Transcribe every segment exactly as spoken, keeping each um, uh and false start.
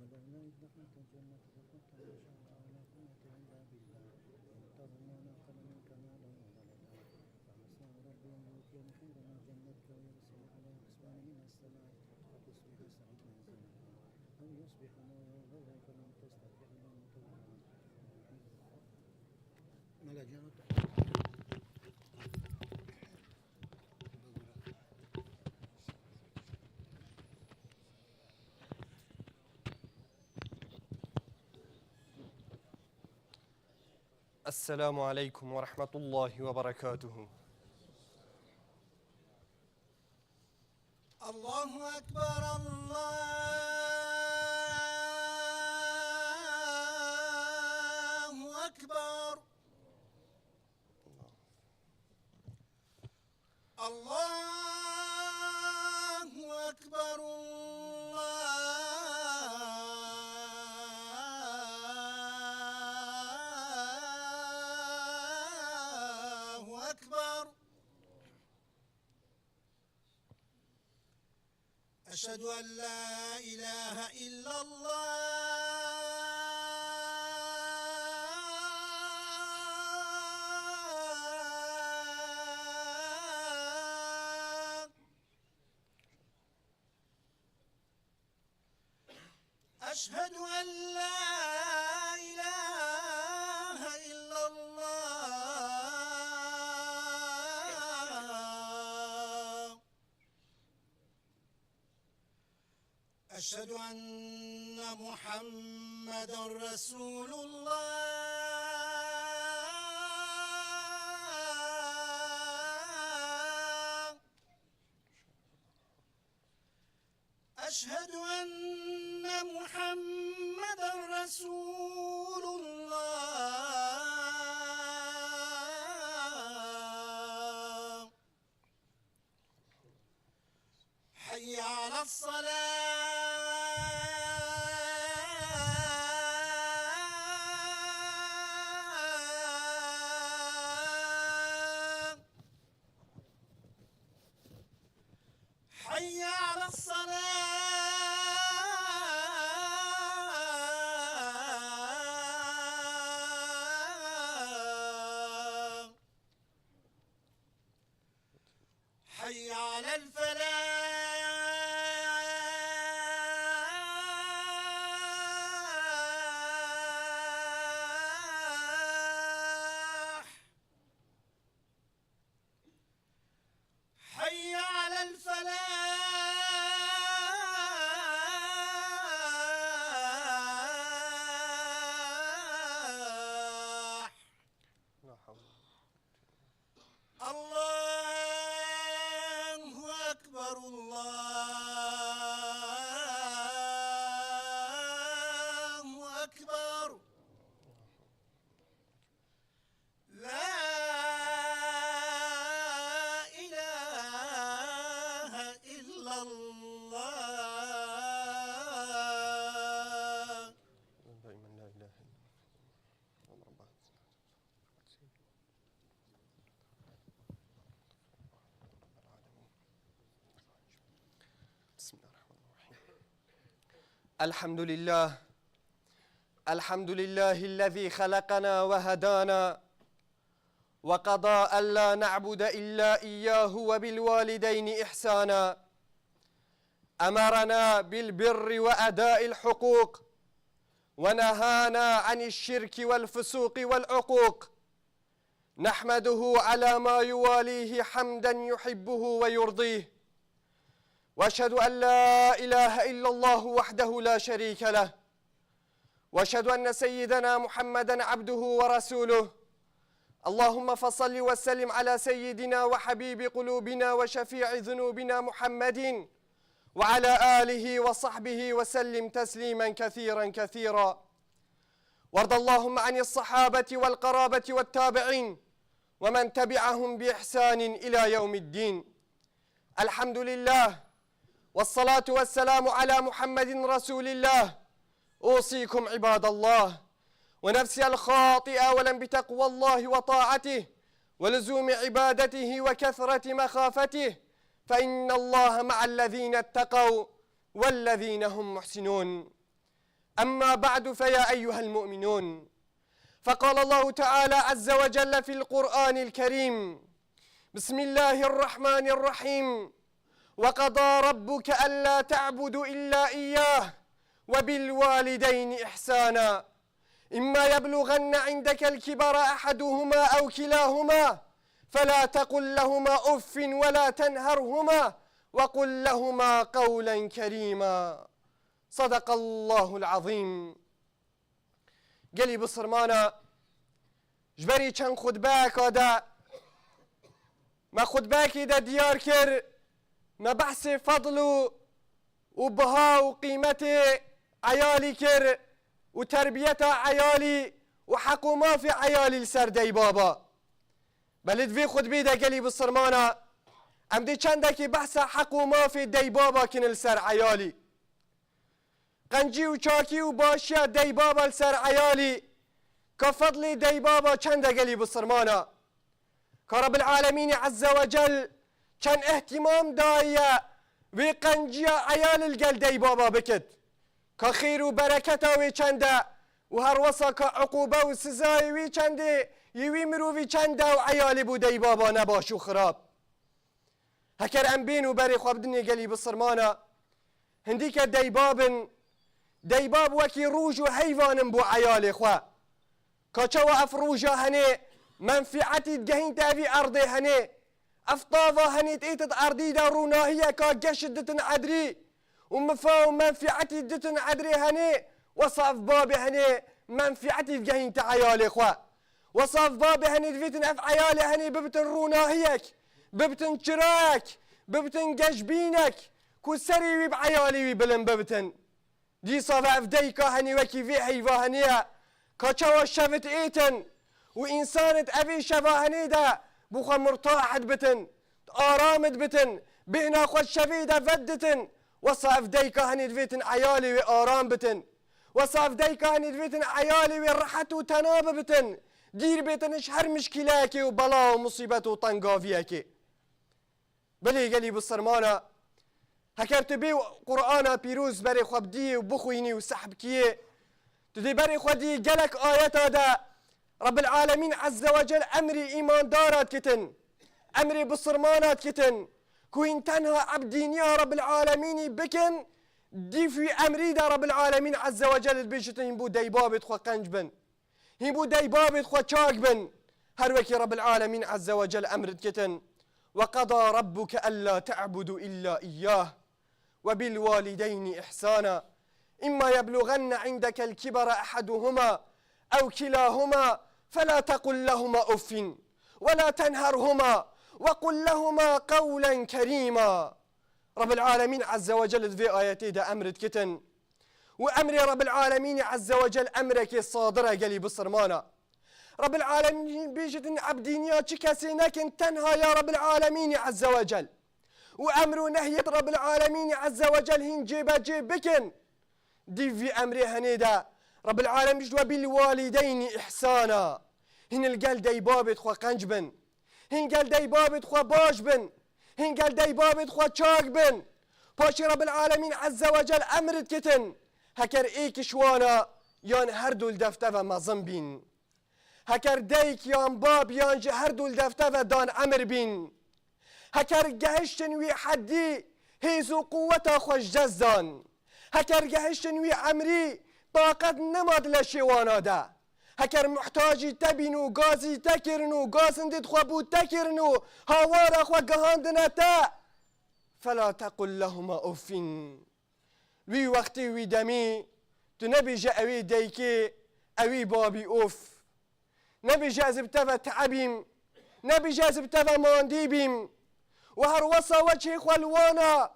ولولا إذ دخلت جنتك قلت ما شاء الله لا قوة إلا بالله. إن ترني أنا أقل منك مالا وولدا فعسى ربي أن يؤتيني خيرا من جنتك أو يرسل علي حسبانا من السماء فتصبح سعيدا زلقا أو يصبح ماؤها غورا فلن تستطيع له طلبا. السلام عليكم ورحمة الله وبركاته. الله أكبر، الله أكبر. الله أكبر، الله أكبر. أشهد أن لا إله إلا الله. أشهد أن لا إله إلا الله. أشهد أن محمدا رسول الله. أشهد أن محمدا رسول الله. حي على الصلاة. حي على الصلاة. حي على الفلاح. حي على الفلاح. لا حول. الله أكبر، الله أكبر. لا إله إلا الله. دائما لا إله إلا الله. بسم الله الرحمن الرحيم. الحمد لله. الحمد لله الذي خلقنا وهدانا وقضى ألا نعبد إلا إياه وبالوالدين إحسانا. أمرنا بالبر وأداء الحقوق ونهانا عن الشرك والفسوق والعقوق. نحمده على ما يواليه حمدا يحبه ويرضيه. وأشهد أن لا إله إلا الله وحده لا شريك له. وأشهد أن سيدنا محمدا عبده ورسوله. اللهم فصل وسلم على سيدنا وحبيب قلوبنا وشفيع ذنوبنا محمد وعلى آله وصحبه وسلم تسليما كثيرا كثيرا. وارض اللهم عن الصحابة والقرابة والتابعين ومن تبعهم بإحسان إلى يوم الدين. الحمد لله، والصلاة والسلام على محمد رسول الله. أوصيكم عباد الله ونفسي الخاطئة أولا بتقوى الله وطاعته ولزوم عبادته وكثرة مخافته، فإن الله مع الذين اتقوا والذين هم محسنون. أما بعد، فيا أيها المؤمنون، فقال الله تعالى عز وجل في القرآن الكريم: بسم الله الرحمن الرحيم: وقضى ربك ألا تعبدوا إلا إياه وبالوالدين إحسانا، إما يبلغن عندك الكبر أحدهما أو كلاهما فلا تقل لهما أف ولا تنهرهما وقل لهما قولا كريما. صدق الله العظيم. Gelî bisilmana, ji berî çend xutbeyeka de me xutbeyekî de diyar kir, me behsê fedl û, û biha û qîmetê eyalî kir û terbiyeta eyalî û heq û mafê eyalî li ser deybaba. Belê di vê xutbê de gelî bisilmana, em dê çendekî behsa heq û mafê deybaba kin li ser eyalî. Qencî û çakî û başiya deybaba li ser eyalî, ka fedlê deybaba çend e gelî bisilmana. Ka Rebbil Alemînî Ezze ve Cel çend îhtîmam daye wê qenciya eyalî li gel deybaba bikit. Ka xêr û bereketa wê çend e û her wesa ka uqûbe û sizayê wî çend ê, yê wî mirovî çend e û eyalî bo deybaba ne baş û xirab. Heker em bên û berê xwe bidinê gelî bisilmana, hindîke deybab in, deybab wekî roj û heyvan in bo eyalê xwe. Ka çawa ev roja henê menfîetî digehînte evî erdê henê, ev tava henê têtit erdî de rûnahiyeka geş ditin edrî û mifa û menfîetî ditin edrê henê, wesa ev babê henê menfîetî digehînte eyalê xwe. Wesa ev babê henê divêtin ev eyalê henê bibitin rûnahiyek, bibitin çirayek, bibitin geşbînek ku serê wî bi eyalê wî bilind bibitin. Dîsa ve ev deyka henê wekî vê heyva henê ye, ka çawa şevit êtin û însanit evê şeva henê de bi xwe murtahet bitin, aramit bitin, bêhna xwe şevê de veditin, wesa ev deyka henê divêtin eyalê wê aram bitin. Wesa ev deyka henê divêtin eyalê wê rehet û tena bibitin, dîr bêtin ji her mişkîleyekê û bela û musîbet û tengaviyekê. Belê gelî bisilmana, heker tu bê Qur'ana pîroz berê xwe bidiyê û bixwînî û sehbikiyê, tu dê berê xwe diyê gelek ayeta de Rebbil Alemîn Ezze ve Cel emrî îmandara dikitin, emrê bisilmana dikitin, ku hîn tenha ebdîniya Rebbil Alemînî bikin, dîv wî emrî de Rebbil Alemîn Ezze ve Cel dibêjit hîn bo deybabêt xwe qenc bin. Hîn bo deybabêt xwe çak bin. Her wekî Rebbil Alemîn Ezze ve Cel emr dikitin: وقضى ربك ألا تعبدوا إلا إياه وبالوالدين إحسانا إما يبلغن عندك الكبر أحدهما أو كلاهما فلا تقل لهما أف ولا تنهرهما وقل لهما قولا كريما. Rebbil Alemîn Ezze ve Cel di vê ayetê de emr dikitin. Û emrê Rebbil Alemînî Ezze ve Cel emrekê sadir e gelî bisilmana. Rebbil Alemîn bêjitin ebdîniya çi kesê nekin tenha ya Rebbil Alemînî Ezze ve Cel. Û emr û nehyêt Rebbil Alemînî Ezze ve Cel hîn cêbecê bikin. Dîv vî emrê henê de Rebbil Alemîn ji we bil walideynî ihsana. Hîn li gel deybabêt xwe qenc bin. Hîn gel deybabêt xwe baş bin. Hîn gel deybabêt xwe çak bin. Paşê Rebbil Alemîn Ezze ve Cel emr dikitin. Heker êk ji wana yan her du li defte ve mezin bîn. Heker dayik yan bab yan ji her du li defte ve dan emir bîn. Heker gehiştin wî heddî hêz û quweta xwe ji dest dan. Heker gehiştin wî emrî taqet nema di leşê wana de. Heker muhtacî te bîn û gazî te kirin û gazindê xwe bo te kirin û hawara xwe gihandine te. Fela tequl lehuma uffin. Wî wextî wî demî tu nebêje ewî deykê, ewî babî of. Nebêje ez bi te ve te'e bîm. Nebêje ez bi te ve mandî bîm. Û her wesa wechê xwe li wana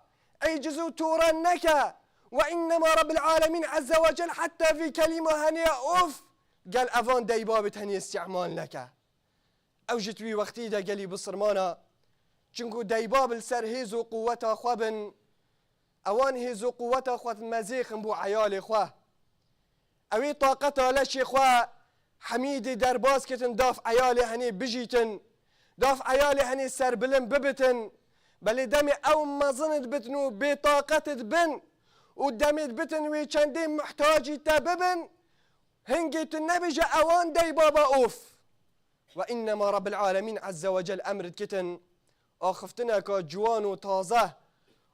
eciz û tore neke. Ve innema Rebbil Alemîn Ezze ve Cel heta vî kelîma henê ya of gel evan deybabê tenê îstîmal neke. Ew ji tu wî wextî de gelî bisilmana. Çinku deybab li ser hêz û quweta xwe bin. Ewan hêz û quweta xwe mezêxin bo eyalê xwe. Ewê taqeta leşê xwe hemîdê derbas kitin, dav eyalê henê bijîtin, dav eyalê henê serbilind bibitin, Belê demê ew mezin dibitin û bêtaqet dibin û demê dibitin wê çendê muhtacî te bibin, hingê tu nebêje ewan dey baba of. Ve innema Rabbil Alemîn Azze ve Cel emr dikitin, axiftineka ciwan û taze,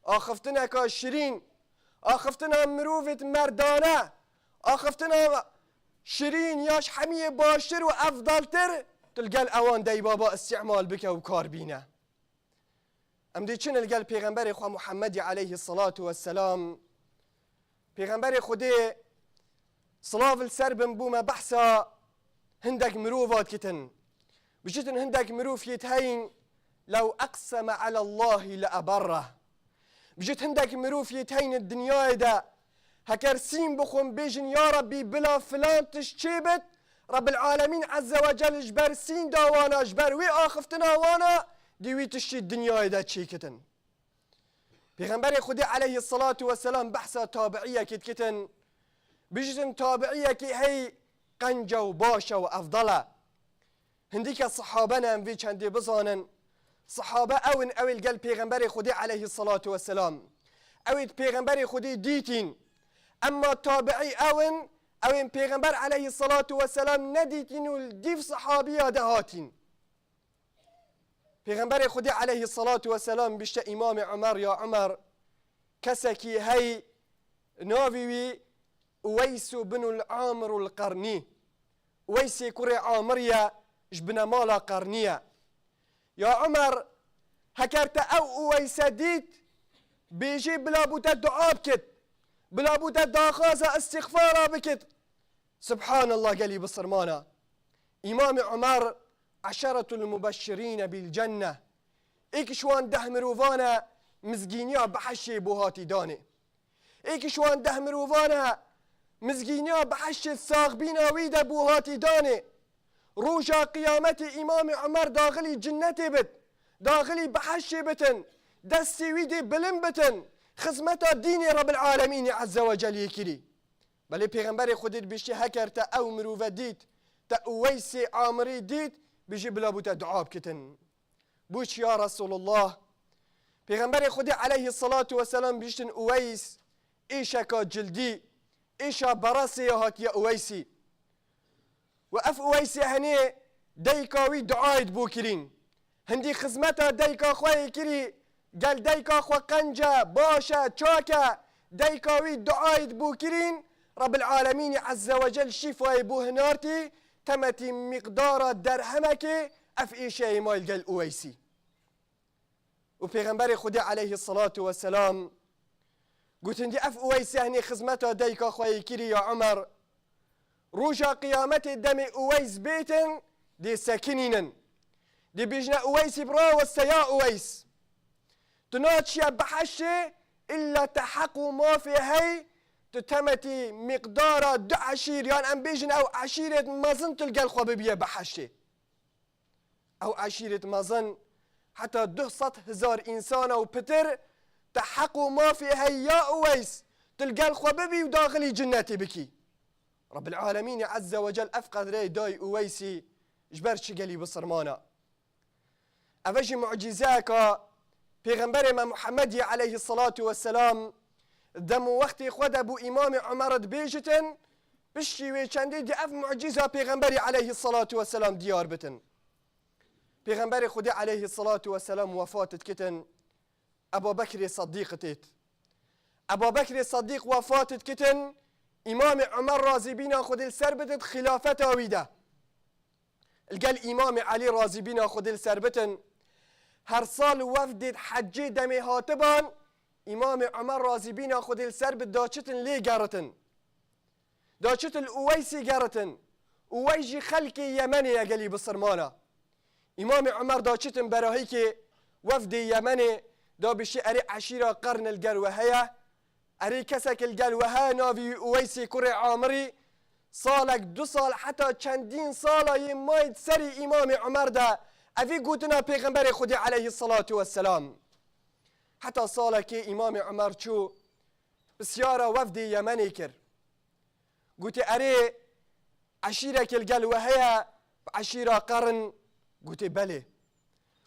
axiftineka şirîn, axiftina mirovêt merdane, axiftina şirîn ya ji hemiyê baştir û efdaltir, tu li gel ewan dey baba îstîmal bike û kar bîne. Em dê çin li gel Pêxemberê xwe Muhemmedî aleyhî selatu wesselam. Pêxemberê Xwedê, silav li ser bin, bû me behsa hindek mirova dikitin. Bijîtin hindek mirov yêt heyn, "Lew eqseme alallahî le eberreh." Bijît hindek mirov yêt heyn di dinyayê de, heker sîn bixwin bêjin, "Ya Rabbî, bila filan tişt çêbit", Rabbil Alemîn Azze ve Cel ji ber sînda wana, ji ber wê axiftina wana, dê wî tiştî dinyayê de çêkitin. Pêxemberê Xwedê aleyhî selatu wesselam behsa tabiiyekê dikitin, bijîtin tabiiyekê hey qenc e û baş e û efdal e. Hindîke sihabe ne, em vê çendê bizanin. Sihabe ew in, ew ê li gel Pêxemberê Xwedê aleyhî selatu wesselam, ew ê Pêxemberê Xwedê dîtîn. Emma tabiî ew in, ew ên Pêxember aleyhî selatu wesselam nedîtîn û li dîv sihabiya de hatîn. Pêxemberê Xwedê aleyhî selatu wesselam bişte Îmamê Umer, "Ya Umer, kesekî hey navê wî Uweys binul Amir el Qarnî. Uweysê kurê Amir ye, ji binemala Qarnî ye. Ya Umer, heker te ew Uweyse dît, bêjê bila bo te dua bikit, bila bo te daxwaza îstîxfara bikit." Subhanallah, gelî bisilmana. Îmamê Umer, eşeretul mubeşşirîne bil cenne. Êk ji wan deh mirovan e, mizgîniya behişê bo hatî danê. Êk ji wan deh mirovan e, mizgîniya behişê saxbîna wî de bo hatî danê. Roja qiyametê Îmamê Umer daxilî cinnetê bit, daxilî behişê bitin, destê wî dê bilind bitin, xizmeta dînê Rebbil Alemînê Azze ve Celî kirî. Belê Pêxemberê Xwedê dibêjî, heker te ew mirove dît, te Uweysê Amirî dît, bijî bila bo te dua bikitin. Bû çi ya Resulullah? Pêxemberê Xwedê aleyhî selatu weselam bîştin Uweys, êşeka cildî, êşa beresê ya hatiye Uweysî. Û ev Uweysê henê dayika wî duayê dibû kirîn. Hindî xizmeta dayika xwe yê kirî, gel dayika xwe qenc e, baş e, çak e, dayika wî duayê dibû kirîn, Rebbil Alemînî Ezze ve Cel şîfayê bo hinartî, temetî miqdara derhemekê ev êşeyê may li gel Uweysî. Û Pêxemberê Xwedê aleyhî selatu weselam gotin, dî ev Uweysê henê xizmeta dayika xwe yê kirî ya Umer, roja qiyametê demê Uweys bêtin, dê sekinînin. Dê bêjine Uweysî, bi raweste ya Uweys. Tu naçiye behiştê, îlla te heq û mafê hey, tu temetî miqdara du eşîr, yan em bêjin ew eşîrêt mezin tu li gel xwe bibiye behiştê. Ew eşîrêt mezin heta du sed hezar însan û pitir, te heq û mafê hey ya Uweys, tu li gel xwe bibî û daxilî cinnetê bikî. Rebbil Alemînê Ezze ve Cel ev qedreyê dayî Uweysî, ji ber çi gelî bisilmana. Eve jî mucîzeyeka Pêxemberê me Muhemmedî aleyhî selatu weselam dem û wextê xwe de bo Îmamê Umer dibêjitin, piştî wê çendê dî ev mucîza Pêxemberî aleyhî selatu weselam diyar bitin. Pêxemberê Xwedê aleyhî selatu weselam wefat dikitin, Eba Bekrê Seddîq têt. Eba Bekrê Seddîq wefat dikitin, Îmamê Umer razîbîna Xwedê li ser bitit xilafeta wî de. Li gel Îmamê Elî razîbîna Xwedê li ser bitin, her sal wefdêt hecê demê hatiban, Îmamê Umer razîbîna Xwedê li ser bit daçitin lê geritin. Daçitin li Uweysî geritin. Uweys jî xelkê Yemenê ye gelî bisilmana. Îmamê Umer daçitin berahîkê wefdê Yemenê, da bişî erê eşîra Qern li gel we heye. Erê kesek li gel we heye, navê wî Uweysê kurê Amirî. Salek, du sal, heta çendîn sala yê mayê di serê Îmamê Umer de evî gotina Pêxemberê Xwedê aleyhî selatu weselam. Heta salekê Îmamê Umer çû, pisyara wefdê Yemenê kir. Gotê, erê, eşîrekê li gel we heye, bi eşîra Qern? Gotê, belê.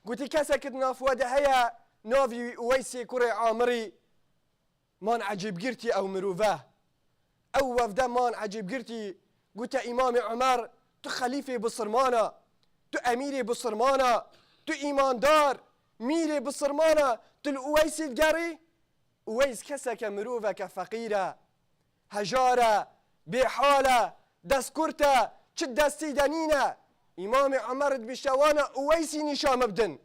Gotê, kesek di nav we de heye, Navî wî Uweysê kurê Amirî. Man ecêbgirtî ew mirove. Ew wevde man ecêbgirtî, gote Îmamê Omer, tu xelîfê bisirman a, tu emîrê bisirman a, tu îmandar, mîrê bisirman a, tu li Uweysî digerî? Uweys keseke miroveke feqîr e, hejar e, bêhal e, destkurt e, çi destî de nîne. Îmamê Omer dibişte wana Uweysî nîşa min bidin.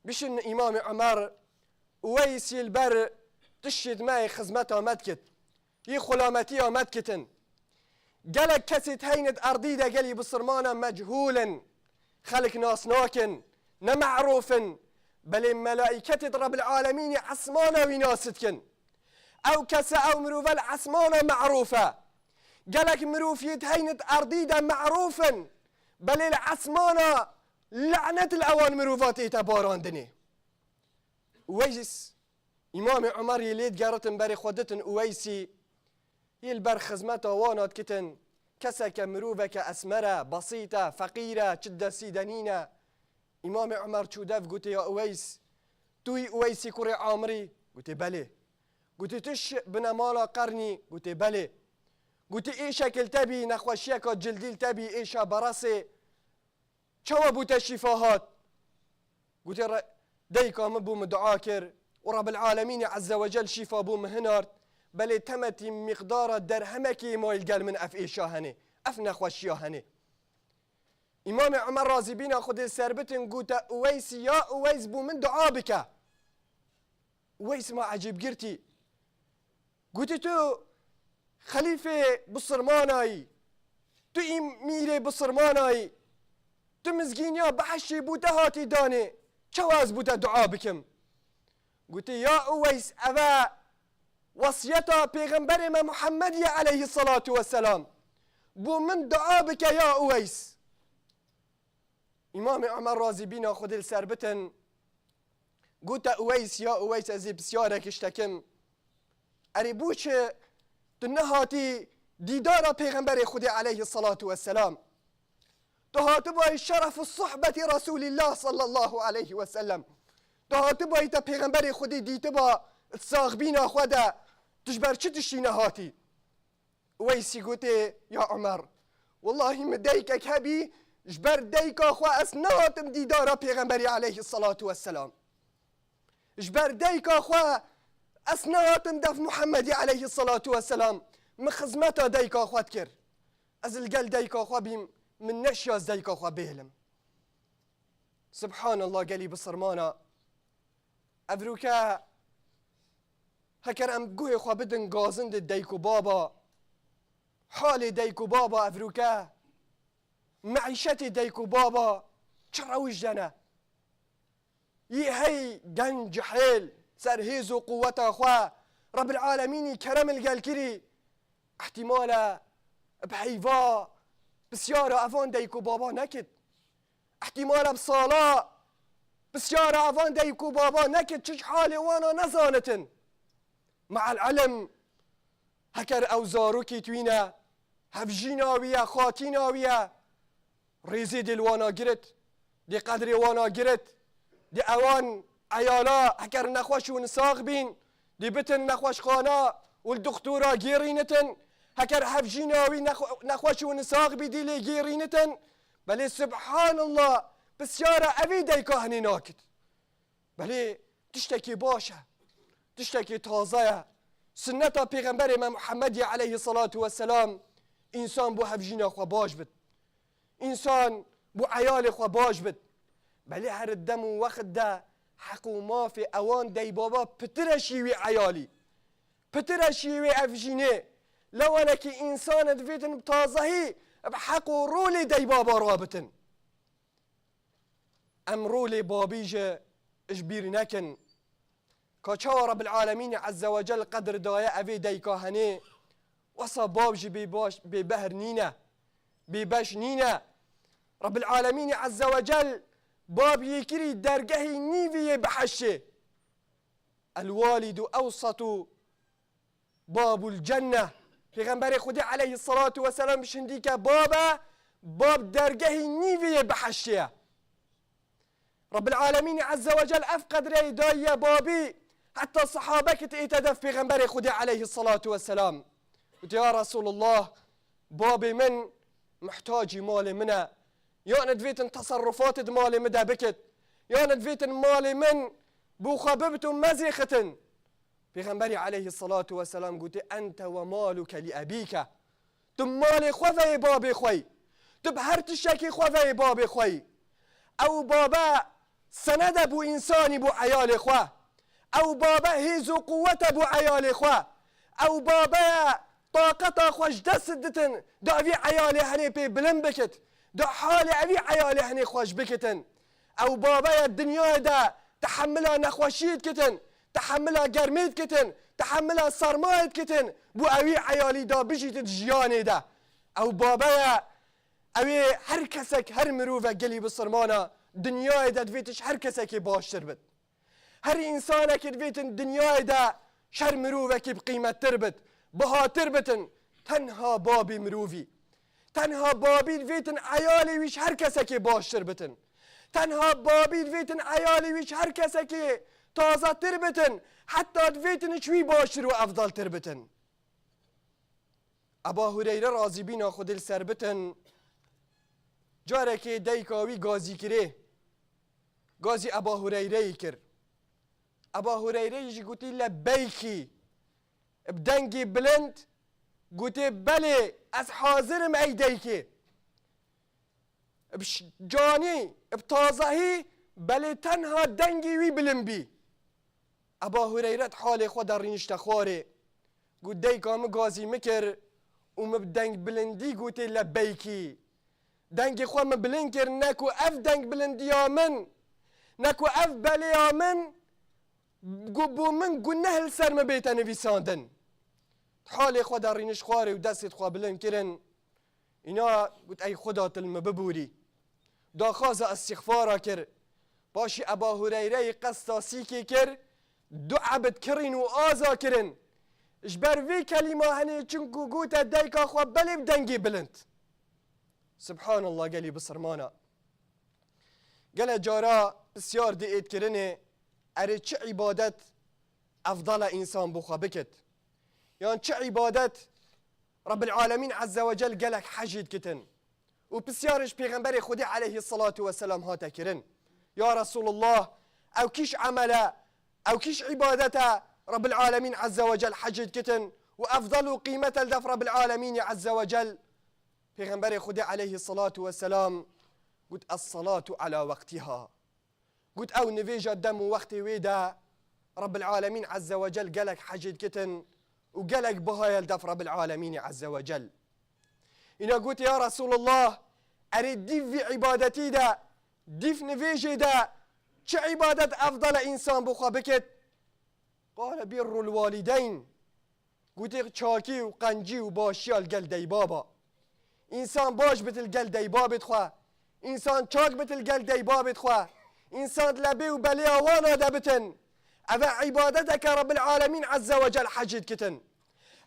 Bişin Îmamê Omer, Uweys yê li ber tiştê di me yê xizmeta me dikit, yê xulametiya me dikitin. Gelek kesê di heynê di erdî de gelî bisirmana mechûl in, xelk nas nakin, ne me'rûf in, belê melaîketê di Rebil Alemînê esmana wî nas dikin. Ew kese, ew mirove li esmana me'rûf e. Gelek mirov yê di heynê di erdî de me'rûf in, belê li esmana lenet li ewan mirova tête barandinê. Uweys, Îmamê Omer yê lê digeritin berê xwe ditin Uweysî, yê li ber xizmeta wana dikitin, keseke miroveke esmer e, besît e, feqîr e, çi destî de nîne. Îmamê Omer çû dev gotê ya Uweys, tu yî Uweysî kurê Amirî? Gotê belê. Gotê tu şi binemala qernî? Gotê belê. Gotê êşek li te bî, nexweşiyeka cildî li te bî, êşa beresê. Çawa bû te şîfa hat? Gotê re-, dayika min bû min dua kir û Rebil Alemînê Ezze ve Cel şîfa bû min hinart. Belê temetî miqdara derhemekê mayî li gel min ev êşa henê, ev nexweşiya henê. Îmamê Omer razîbîna Xwedê li ser bitin gote Uweysî, ya Uweys bû min dua bike. Uweys ma ecêbgirtî. Gotî tu xelîfê bisirmanayî, tu îmîrê bisirmanayî, tu mizgîniya behiştê bo te hatî danê, çawa ez bo te dua bikim? Gotî ya Uweys, ev e wesiyeta Pêxemberê me Muhemmedî ye aleyhisselatu vesselam. Bo min dua bike ya Uweys. Îmamê Omer razî bîna Xwedê li ser bitin, gote Uweys, ya Uweys, ez ê pisyarek ji te kim. Erê bo çi tu nehatî dîdara Pêxemberê Xwedê aleyhisselatu vesselam? Tu hatibayî şerefu suhbetî Resulîllah sallallahu aleyhi ve sellem. Tu hatibayî te Pêxemberê Xwedê dîtiba di saxbîna xwe de, tu ji ber çi tiştî nehatî? Uweysî gotê, ya Omer, wellahî min daykek hebî, ji ber dayka xwe ez nehatim dîdara Pêxemberî aleyhisselatu vesselam. Ji ber dayka xwe ez nehatim dev Muhemmedî aleyhisselatu vesselam. Min xizmeta dayka xwe dikir. Ez li gel dayka xwe bîm, min neşiya ez dayka xwe bêhlim. Subhanallah, gelî bisilmana. Evroke heker em guhê xwe bidin gazindê dayk û baba, halê dayk û baba evroke, meîşetê dayk û baba çi rewş de ne? Yî hey genc cihêl, ser hêz û quweta xwe, Rebbil Alemînî kerem li gel kirî, ihtimal e bi heyva pisyara evan dayk û baba nekit. Ihtimal e bi sala pisyara evan dayk û baba nekit, çi ji halê wana nezanitin. Me'el ilm, heker ew zarokî twîne, hevjîna wî ye, xatîna wî ye, rêzê dê li wana girit, dê qedrê wana girit, dê ewan eyala heker nexweş û nisax bîn, dê bitin nexweşxana û li dixtura gêrînitin, heker hevjîna wî nexwe-, nexweş û nisax bî dê lê gêrînitin. Belê subhanallah, pisyara evê dayka henê nakit. Belê tiştekî baş e, tiştekî taze ye. Sunneta Pêxemberê me Muhemmedî aleyhisselatu vesselam, însan bo hevjîna xwe baş bit. Însan bo eyalê xwe baş bit. Belê her dem û wext de heq û mafê ewan deybaba pitir e şî wî eyalî. Pitir e şî wê evjînê. Lewelekî însan divêtin bi tazehî bi heq û rolê deybaba rabitin. Em rolê babî jî ji bîr nekin. Ka çawa Rebbil Alemînê Ezze ve Cel qedir daye evê dayka henê, wesa bab jî bê baş, bê behr nîne, bê beş nîne. Rebbil Alemînê Ezze ve Cel bab yê kirî dergehê nîvî yê behiştê. El walidu ewsatu babul cenne. Pêxemberê Xwedê aleyhisselatu vesselam şindîke bab e, bab dergehê nîvê yê behiştê ye. Rabbil Alemînî Ezze ve Cel ev qedreyê dayiye babî, heta sehabekî tête def Pêxemberê Xwedê aleyhissalatu vesselam. Gotiye, ya Resulullah, babê min muhtacî malê min e. Yan divêtin teserrufatê di malê min de bikit. Yan divêtin malê min bo xwe bibit û mezêxitin. Pêxemberî aleyhissalatu vesselam gotiye, ente ve maluke li ebîke. Tu malê xwe veyê babê xwe yî. Tu bi her tiştekî xwe veyê babê xwe yî. Ew babe sened e bo însanî, bo eyalê xwe. Ew babe hêz û quwet e bo eyalê xwe. Ew babe ye taqeta xwe ji dest ditin, da vî eyalê henê pê bilind bikit, da halê evî eyalê henê xweş bikitin. Ew babe ye dinyayê de tehemila nexweşiyê dikitin, tehemila germê dikitin, tehemila sermayê dikitin, bo ewî eyalî da bijîtin jiyanê de. Ew babe ye, ew ê her kesek, her mirovek gelî bisilmana dinyayê de divê tu ji her kesekê baştir bit. Her însanekê divêtin dinyayê de ji her mirovekê bi qîmettir bit, bihatir bitin, tenha babê mirovî. Tenha babî divêtin eyalê wî ji her kesekê baştir bitin. Tenha babî divêtin eyalê wî ji her kesekê tazetir bitin. Heta divêtin ji wî baştir û efdaltir bitin. Eba Hureyre razîbîna Xwedê li ser bitin, carekê dayika wî gazî kirê. Gazî Eba Hureyreyî kir. Eba Hureyreyî jî gotî, lebbeykî. Bi dengê bilind gotê, belê, ez hazir im ey daykê. Bi ş-, canî, bi tazahî, belê tenha dengê wî bilind bî. Eba Hureyre di halê xwe de rînişte xwarê. Got, dayika min gazî min kir û min bi deng bilindî gotê, lebbeykî. Dengê xwe min bilind kir, ne ku ev deng bilindiya min, ne ku ev belêya min, ku bo min guneh li ser min bête nivîsandin. Halê xwe de rîniş xwarê û destê xwe bilind kirin. Îna got, ey Xuda, tu li min biborî. Daxwaza îstîxfara kir. Paşî Eba Hureyreyê qesta sîkê kir, du ebid kirîn û aza kirin. Ji ber vê kelîma henê çinku gote dayika xwe belê bi dengê bilind. Subhanallah, gelî bisilmana. Gele cara pisyar dê êt kirinê, erê çi îbadet efdal e însan bo xwe bikit? Yan çi îbadet Rabbil Alemîn Azze ve Cel gelek hej êt kitin? Û pisyar ji Pêxemberê Xwedê aleyhissalatu vesselam hate kirin. Ya Resulullah, ew kîş emel e, ew kîş îbadet e Rabbil Alemîn Azze ve Cel hej êt kitin û efdal û qîmet e li def Rabbil Alemînî Azze ve Cel? Pêxemberê Xwedê aleyhissalatu vesselam got, "Es-salatu ala waqtiha." Got, ew nivêja dem û wextê wê de Rabbil Alemîn Azze ve Cel gelek hej êt kitin û gelek biha ye li def Rabbil Alemînî Azze ve Cel. Îna got, ya Resulullah, erê dîv vî îbadetî de, dîv nivêjê de çi îbadet efdal e însan bo xwe bikit? Qale, birrul walideyn. Gotê, çakî û qencî û başiya li gel deybaba. Însan baş bit li gel deybabêt xwe. Însan çak bit li gel deybabêt xwe. Însan di lebê û belêya wana de bitin. Ev e îbadeteke Rabbil Alemîn Azze ve Cel hecê dikitin.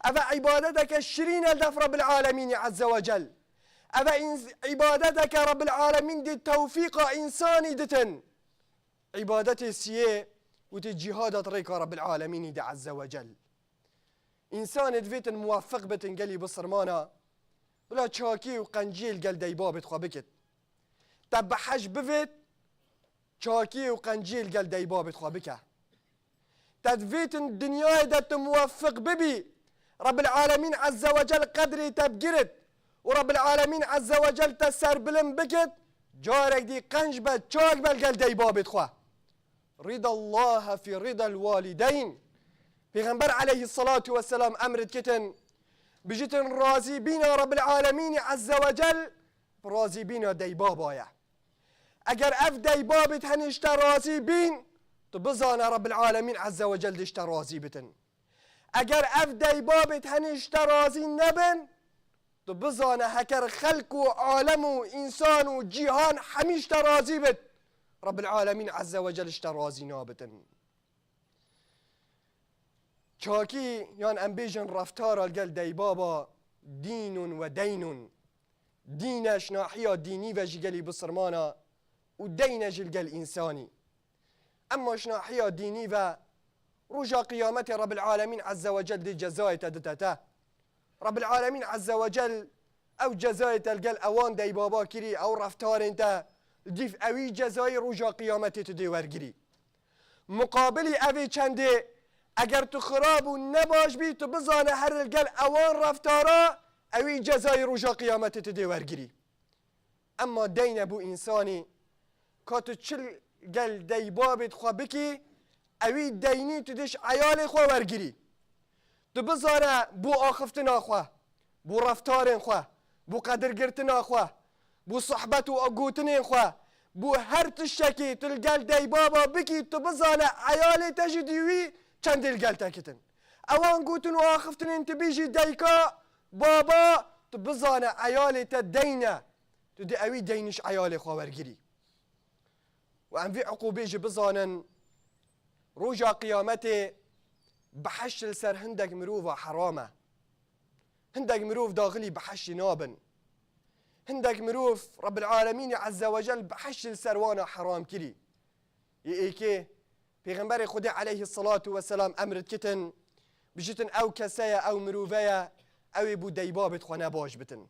Ev e îbadeteke şirîn e li def Rabbil Alemînî Azze ve Cel. Ev e îns-, îbadeteke Rabbil Alemîn dê tewfîqa însanî ditin. Îbadetê siyê û tê cîhada di rêka Rabbil Alemînî de Azze ve Cel. Însanê divêtin muweffiq bitin gelî bisilmana, bila çakî û qenciyê li gel deybabêt xwe bikit. Te bi hej bivêt, çakî û qenciyê li gel deybabêt xwe bike. Te divêtin dinyayê de tu muweffiq bibî, Rabbil Alemîn Azze ve Cel qedrê te bigirit û Rabbil Alemîn Azze ve Cel te serbilind bikit, carek dî qenc be, çak be li gel deybabêt xwe. Ridallahi fi ridal walideyn. Pêxember aleyhissalatu vesselam emr dikitin, bijitin razîbîna Rabbil Alemînî Azze ve Cel bi razîbîna deybaba ye. Eger ev deybabêt henî ji te razî bîn, tu bizane Rabbil Alemîn Azze ve Cel dê ji te razî bitin. Eger ev deybabêt henî ji te razî nebin, tu bizane heker xelk û alem û însan û cîhan hemî ji te razî bit, Rabbil Alemîn Azze ve Cel ji te razî nabitin. Çakî yan em bêjin reftara li gel deybaba dînun ve deynun. Dîn e ji nahiya dînî ve jî gelî bisilmana û deyn e ji li gel însanî. Emma ji nahiya dînî ve roja qiyametê Rebbil Alemîn Ezze ve Cel dê cezayê te dite te. Rebbil Alemîn Ezze ve Cel ew cezayê te li gel ewan deybaba kirî, ew reftarên te, li dîv ewî cezayê roja qiyametê tu dê wergirî. Muqabilî evê çendê, eger tu xirab û nebaş bî, tu bizane her li gel ewan reftara, ewî cezayê roja qiyametê tu dê wergirî. Emma deyn e bo însanî, ka tu çi li gel deybabêt xwe bikî, ewî deynî tu dê ji eyalê xwe wergirî. Tu bizane bo axiftina xwe, bo reftarên xwe, bo qedirgirtina xwe, bo sohbet û gotinên xwe, bo her tiştekî tu li gel deybaba bikî, tu bizane eyalê te jî dî wî çendê li gel te kitin. Ewan gotin û axiftinên tu bî jî dayika, baba, tu bizane eyalê te deyn e. Tu dê ewî deynî ji eyalê xwe wergirî. Û em vî uqûbê jî bizanin, roja qiyametê behişt li ser hindek mirova heram e. Hindek mirov daxilî behiştê nabin. Hindek mirov Rebbil Alemînê Ezze ve Cel behişt li ser wana heram kirî. Yê êkê, Pêxemberê Xwedê aleyhisselatu vesselam emr dikitin, bijitin ew kese ye, ew mirove ye, ew ê bo deybabêt xwe nebaş bitin.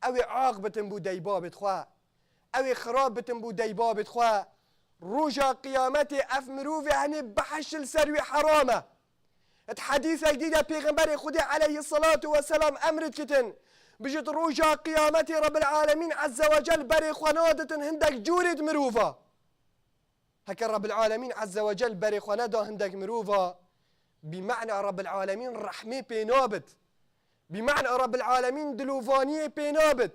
Ew ê aq bitin bo deybabêt xwe. Ew ê xirab bitin bo deybabêt xwe. Roja qiyametê ev mirovê henê behişt li ser wî heram e. Di hedîsek dî de Pêxemberê Xwedê aleyhisselatu vesselam emr dikitin, bijit roja qiyametê Rebbil Alemîn Ezze ve Cel berê xwe naditin hindek curêt mirova. Heke Rebbil Alemîn Ezze ve Cel berê xwe neda hindek mirova, bî mena Rebbil Alemîn rehmê pê nabit. Bî mena Rebbil Alemîn dilovaniyê pê nabit.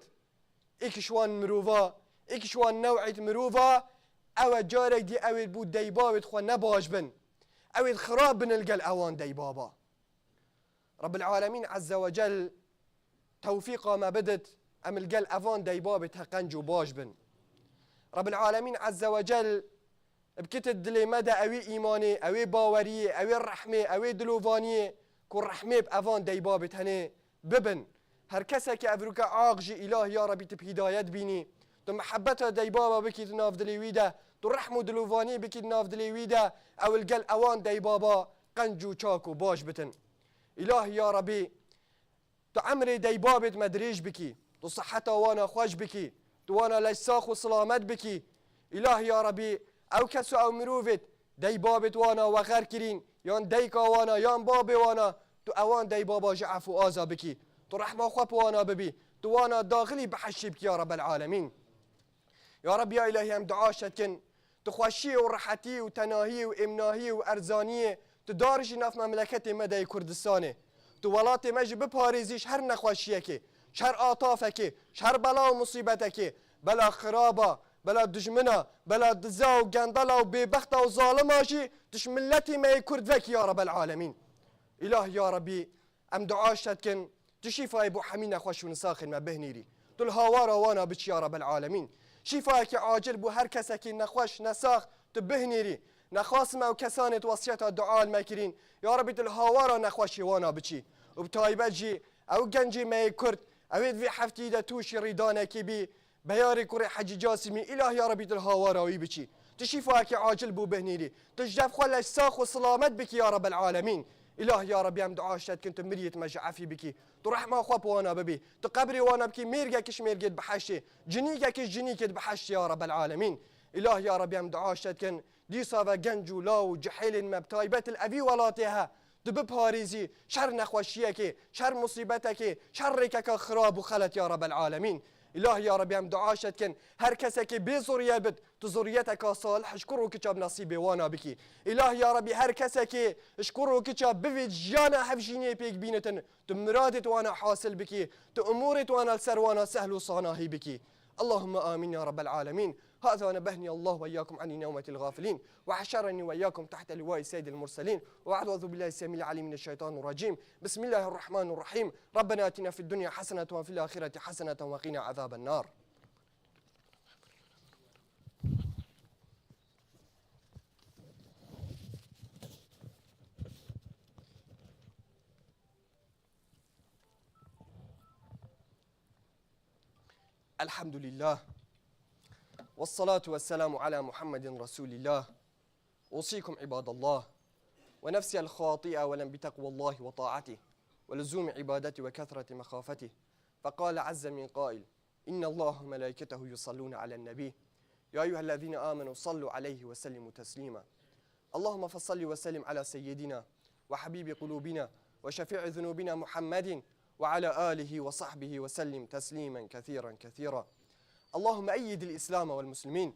Êk ji wan mirova, êk ji wan new'êt mirova, ew e carek dî ew ê bo deybabêt xwe nebaş bin. Ew ê xirab bin li gel ewan deybaba. Rebbil Alemîn Ezze ve Cel tewfîqa me bidit, em li gel evan deybabêt he qenc û baş bin. Rebbil Alemîn Ezze ve Cel bikite dilê me de ewê îmanê, ewê baweriyê, ewê rehmê, ewê dilovaniyê ku rehmê bi evan deybabêt henê bibin. Her kesekî evroke aq jî, Îlah ya Rebî, tu bi hîdayet bînî, tu mihebeta deybaba bikî di nav dilê wî de, tu rehm û dilovaniyê bikî di nav dilê wî de, ew li gel ewan deybaba qenc û çak û baş bitin. Îlah ya Rebî, tu emrê deybabêt me dirêj bikî, tu siheta wana xweş bikî, tu wana lej sax û silamet bikî. Îlah ya Rebî, ew kes û ew mirovêt deybabêt wana wexer kirîn, yan dayika wana, yan babê wana, tu ewan deybaba jî efû aza bikî. Tu rehma xwe bi wana bibî, tu wana daxilî behiştî bikî ya Rebel Alemîn. Ya Reb, ya Îlahî, em dua ji te dikin, tu xweşiyê û rehetiyê û tenahiyê û êmnahiyê û erzaniyê tu dar jî nav memleketê me de yê Kurdistanê. Tu welatê me jî biparêzî ji her nexweşiyekê, ji her atafekê, ji her bela û musîbetekê, bela xiraba, bela dijmina, bela diza û gendela û bêbexta û zalima jî tu ji miletê me yê Kurd vekî ya Rebel Alemîn. Îlahî ya Rebî, em dua ji te dikin, tu şîfayê bo hemî nexweş û nisaxên me bihnîrî. Tu li hawara wana biçî ya Rebel Alemîn. Şîfayekî acil bo her kesekî nexweş, nesax tu bihnîrî. Nexwasim ew kesanê tu wesiyeta dua li me kirîn, ya Rebî, tu li hawara nexweşê wana biçî. Û bi taybet jî ew gencê me yê Kurd, ew ê di vê hefteyî de tûşî rîdanekê bî, Beyarê kurê Hecî Casîmî, Îlahî ya Rebî, tu li hawara wî biçî. Tu şîfayekî acil bo bihnîrî. Tu ji dev xwe leş sax û silamet bikî ya Rebel Alemîn. Îlahî ya Rebî, em dua ji te dikin, tu miriyêt me ji efî bikî. Tu rehma xwe bi wana bibî. Tu qebrê wana bikî mêrgekî ji mêrgêt behiştê, cinîkekî ji cinîkêt behiştê ya Rebel Alemîn. Îlahî ya Rebî, em dua ji te dikin, dîsa ve genc û law û cihêlên me bi taybet li evî welatê he, tu biparêzî şer nexweşiyekê, şer musîbetekê, şer rêkeka xirab û xelet ya Rebel Alemîn. Îlahî ya Rebî, em dua ji te dikin, her kesekê bê zuriyet bit, tu zuriyeteka salih ji kur û kiça bi nesîbê wana bikî. Îlahî ya Rebî, her kesekê ji kur û kiça bivêt jiyana hevjîniyê pêk bînitin, tu miradêt wana hasil bikî, tu umûrêt wana li ser wana sehl û sanahî bikî. Allahümme amin ya Rabbel alemin. هذا نبهني الله وإياكم عن نومة الغافلين، وحشرني وإياكم تحت لواء سيد المرسلين، وأعوذ بالله السميع العليم من الشيطان الرجيم. بسم الله الرحمن الرحيم. ربنا آتنا في الدنيا حسنة وفي الآخرة حسنة وقنا عذاب النار. الحمد لله. والصلاة والسلام على محمد رسول الله. أوصيكم عباد الله ونفسي الخاطئة أولا بتقوى الله وطاعته ولزوم عبادته وكثرة مخافته. فقال عز من قائل: إن الله وملائكته يصلون على النبي، يا أيها الذين آمنوا صلوا عليه وسلموا تسليما. اللهم فصل وسلم على سيدنا وحبيب قلوبنا وشفيع ذنوبنا محمد وعلى آله وصحبه وسلم تسليما كثيرا كثيرا. اللهم أيد الإسلام والمسلمين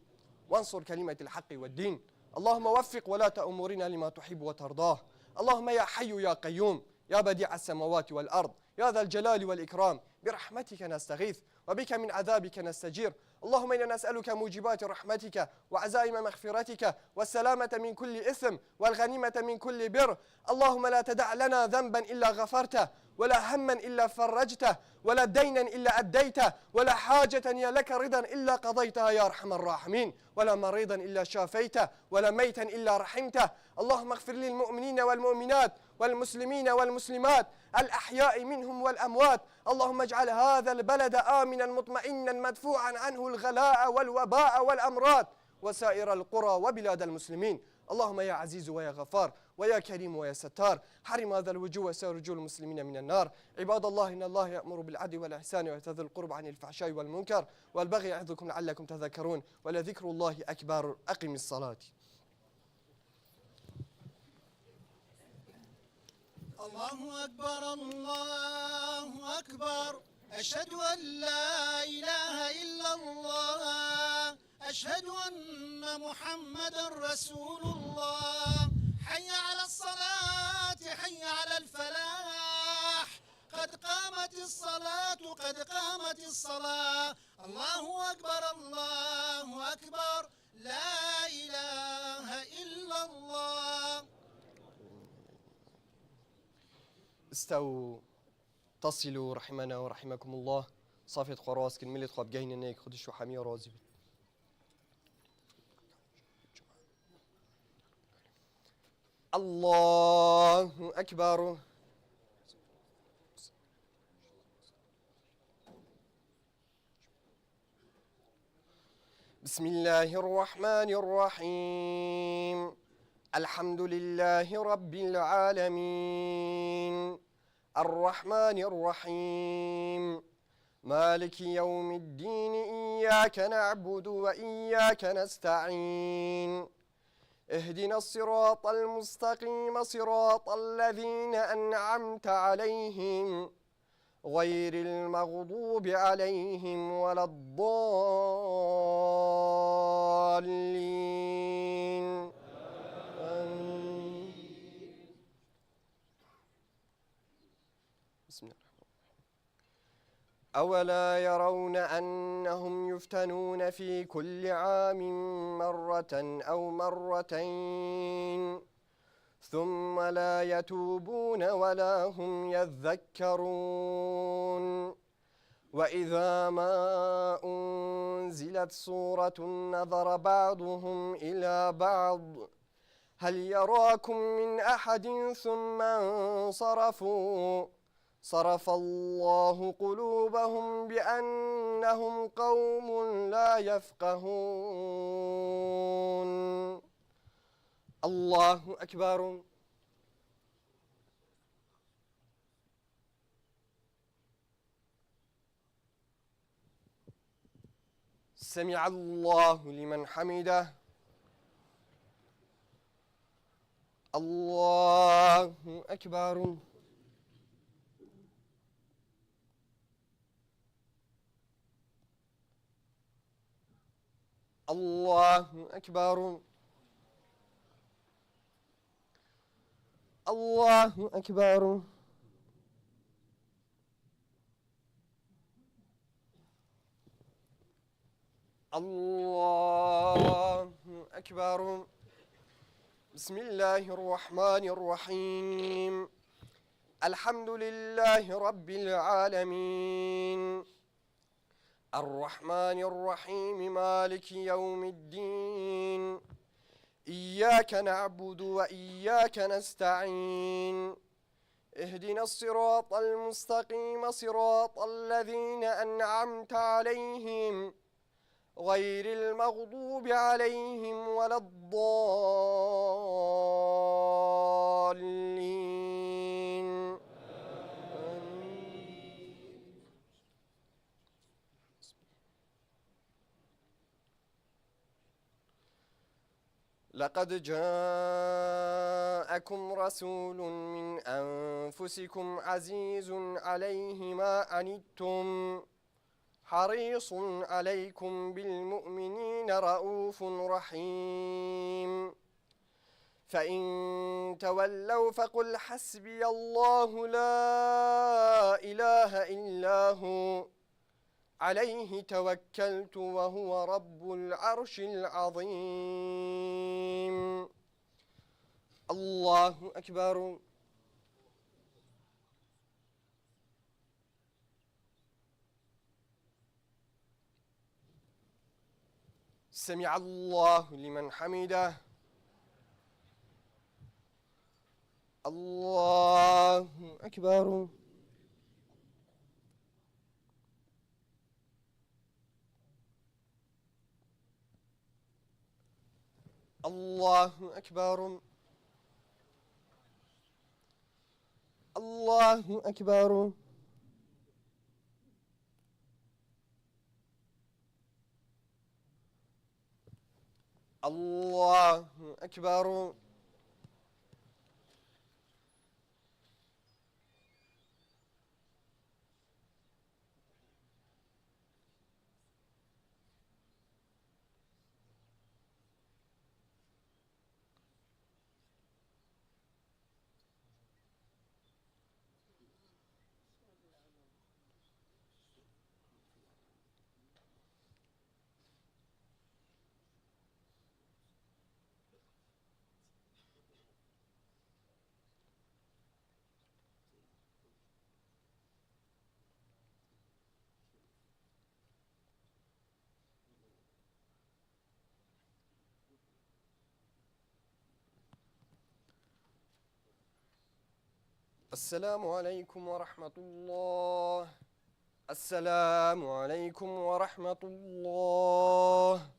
وانصر كلمة الحق والدين. اللهم وفق ولاة أمورنا لما تحب وترضاه. اللهم يا حي يا قيوم، يا بديع السماوات والأرض، يا ذا الجلال والإكرام، برحمتك نستغيث وبك من عذابك نستجير. اللهم إنا نسألك موجبات رحمتك وعزائم مغفرتك والسلامة من كل إثم والغنيمة من كل بر. اللهم لا تدع لنا ذنبا إلا غفرته، ولا هما إلا فرجته، ولا دينا إلا أديته، ولا حاجة هي لك رضا إلا قضيتها يا أرحم الراحمين، ولا مريضا إلا شافيته، ولا ميتا إلا رحمته. اللهم اغفر للمؤمنين والمؤمنات والمسلمين والمسلمات الأحياء منهم والأموات. اللهم اجعل هذا البلد آمنا مطمئنا مدفوعا عنه الغلاء والوباء والأمراض وسائر القرى وبلاد المسلمين. اللهم يا عزيز ويا غفار ويا كريم ويا ستار، حرم هذا الوجوه وسائر وجوه المسلمين من النار. عباد الله، إن الله يأمر بالعدل والإحسان وإيتاء ذي القربى عن الفحشاء والمنكر والبغي يعظكم لعلكم تذكرون، ولذكر الله أكبر. أقم الصلاة. الله أكبر، الله أكبر، أشهد أن لا إله إلا الله، أشهد أن محمدا رسول الله، حي على الصلاة، حي على الفلاح، قد قامت الصلاة، قد قامت الصلاة، الله أكبر، الله أكبر، لا إله إلا الله. استووا، تصلوا رحمنا ورحمكم الله. Safê xwe rast kin, milê xwe bigehîne neyek xwe diş û hemiya razî bit. الله أكبر. بسم الله الرحمن الرحيم. الحمد لله رب العالمين. الرحمن الرحيم. مالك يوم الدين. إياك نعبد وإياك نستعين. اهدنا الصراط المستقيم، صراط الذين أنعمت عليهم، غير المغضوب عليهم ولا الضالين. آمين. بسم الله الرحمن الرحيم. أولا يرون أنهم يفتنون في كل عام مرة أو مرتين ثم لا يتوبون ولا هم يذكرون. وإذا ما أنزلت سورة نظر بعضهم إلى بعض هل يراكم من أحد ثم انصرفوا صرف الله قلوبهم بأنهم قوم لا يفقهون. الله أكبر. سمع الله لمن حمده. الله أكبر. الله أكبر. الله أكبر. الله أكبر. بسم الله الرحمن الرحيم. الحمد لله رب العالمين. الرحمن الرحيم. مالك يوم الدين. إياك نعبد وإياك نستعين. اهدنا الصراط المستقيم، صراط الذين أنعمت عليهم، غير المغضوب عليهم ولا الضالين. آمين. لقد جاءكم رسول من أنفسكم عزيز عليه ما عنتم حريص عليكم بالمؤمنين رءوف رحيم. فإن تولوا فقل حسبي الله لا إله إلا هو عليه توكلت وهو رب العرش العظيم. الله أكبر. سمع الله لمن حمده. الله أكبر. الله أكبر. الله أكبر. الله أكبر. السلام عليكم ورحمة الله. السلام عليكم ورحمة الله.